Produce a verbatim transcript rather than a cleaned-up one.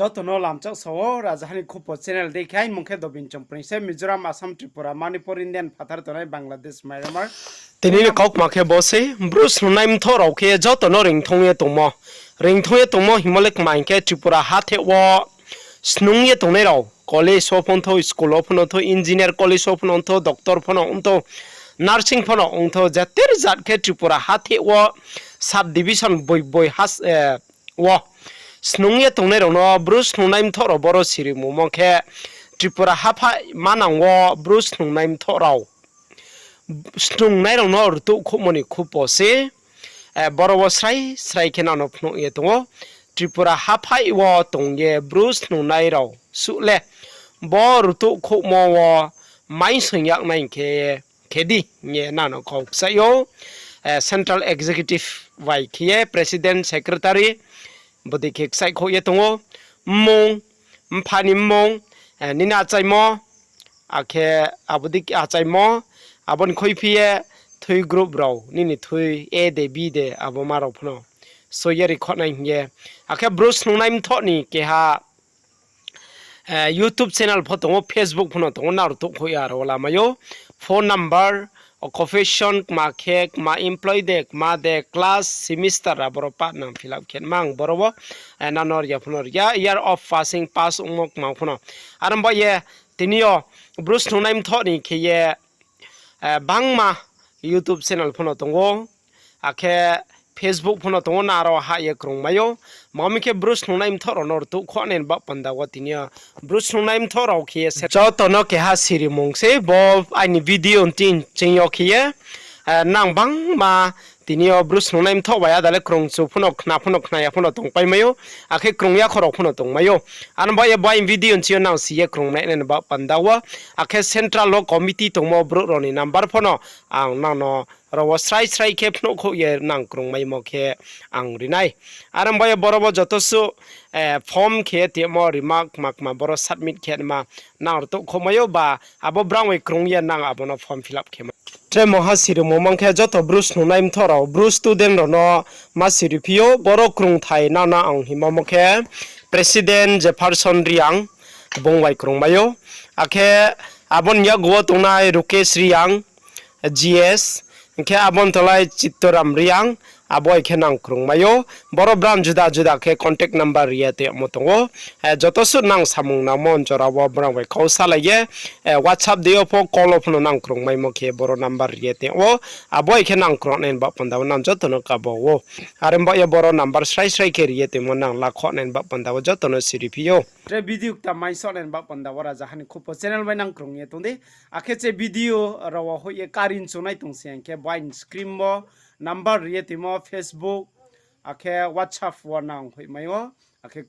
Joto no lamchak sa ou, Rajaha ni Khupo channel dei khe, aini mung khe Dobin Chongpreng se, Mizoram, Assam, Tripura, Manipur, Indian phathar tongnai Bangladesh, Myanmar. Tini ni kaukma khe bo sei, Bru snungnai mthoh rao khe joto no reingthong ye tongmo. Reingthong ye tongmo hingmo le kma hing khe Tripura hatheh wo snung ye tongnai rao, college wo phano thou, school wo phano thou, engineer college wo phano ongthou, doctor phano ongthou, nursing phano ongthou, jeter jat khe Tripura hatheh wo sub division boi boi has, eh, wo snung ye tongnai rao no Bru snungnai mthoh rao boro siri mungmo khe Tripura haphaih manang wo Bru snungnai mthoh rao snungnai rao no rtuh khouhmo ni khupo se, eh, boro wo srai srai khe nang no phnuh ye tong ou. Tripura haphaih wo tong ye Bru snungnai rao suh le bo rtuh khouhmo wo maisoing yagnai khe, khe di hing ye nang no kau kchaih ou. Eh, Central Executive bai khe ye President, Secretary, bodei khe kchaih khouh ye tong ou. Mmung, mpha ni mmung, eh, nini achaimo, akhe abo dei achaimo, abo ni khuiphi ye thui group rao, nini thui A de, B de, abo ma rao phano soi ye record nai hing ye. Akhe Bru snungnai mthoh ni keha, eh, YouTube channel pho tong ou, Facebook phano tong ou, nang rtuh khouh ya aro lamai ou. Phone number, occupation, kma khe, kma employee de, kma de, class, semester, aboro part nang fill up khe ma ang boro wo, eh, nang no ri ya phano ri ya, year of passing, pass ongmo kma phano. Aro ba ye tini yo Bru snungnai mthoh ni khe ye, eh, bangma YouTube channel phano tong ou. Akhe Facebook phano tong ou, nang aro hah ye krungmai ou. Mami khe Bru snungnai mthoh rao no rtuh khouhnai ni baoh panda wo tini yo Bru snungnai mthoh rao khe ye se joto no keha siri mung sei bo aini video ni ching yo khe ye, eh, nang bangma tini yo Bru snungnai mthoh bai ada le krungchu phano khna phano khna ya phano tongpai mai ou. Akhe krung ya kho rao phano tongmai ou. Ano ba ye bo aini video ni ching yo nang si ye krungnai nai ni baoh panda wo. Akhe central wo committee tongmo brouh rao ni number phano ang nang no aro wo srai srai khe phnuh khouh ye nang krungmaimo khe ang ri nai. Aro ba ye boro wo joto suh, eh, form khe ye tongmo remark kma kma boro submit khe ma nang rtuh khouhmai ou ba abo brang bai krung ye nang abo no form fill up khe ma. Tre mungha siri mungmo khe joto Bru snungnai mthoh rao, Bru student rao no ma siri phi ou, boro krungthai nang no ang hingmo khe President Jefferson Reang, bung bai krungmai ou. Akhe abo ni yakgu wo tongnai Rukesh Reang, G S, hing khe abo ni tolai Chittoram Reang, abo bai khe nang krungmai ou. Boro brang juda juda khe contact number ri ye tongmo tong ou. Eh, joto suh nang samung nangmo jora wo brang bai kau salai ye, eh, WhatsApp dei yo pho, call wo phano nang krungmaimo khe boro number ri ye tong ou. Abo bai khe nang krungnai ni baoh panda wo nang joto no kabo ou. Are ba ye boro number srai srai khe ri ye tongmo nang lakhouhnai ni baoh panda wo joto no siri phi ou. Tre video kta maisohnai ni baoh panda wo Rajaha ni Khupo channel bai nang krung ye tong di. Akhe che video rao wo hoih ye karin chungnai tong se hing khe bo aini screen wo number ri ye tongmo Facebook, akhe WhatsApp wo nang hoihmai ou. Akhe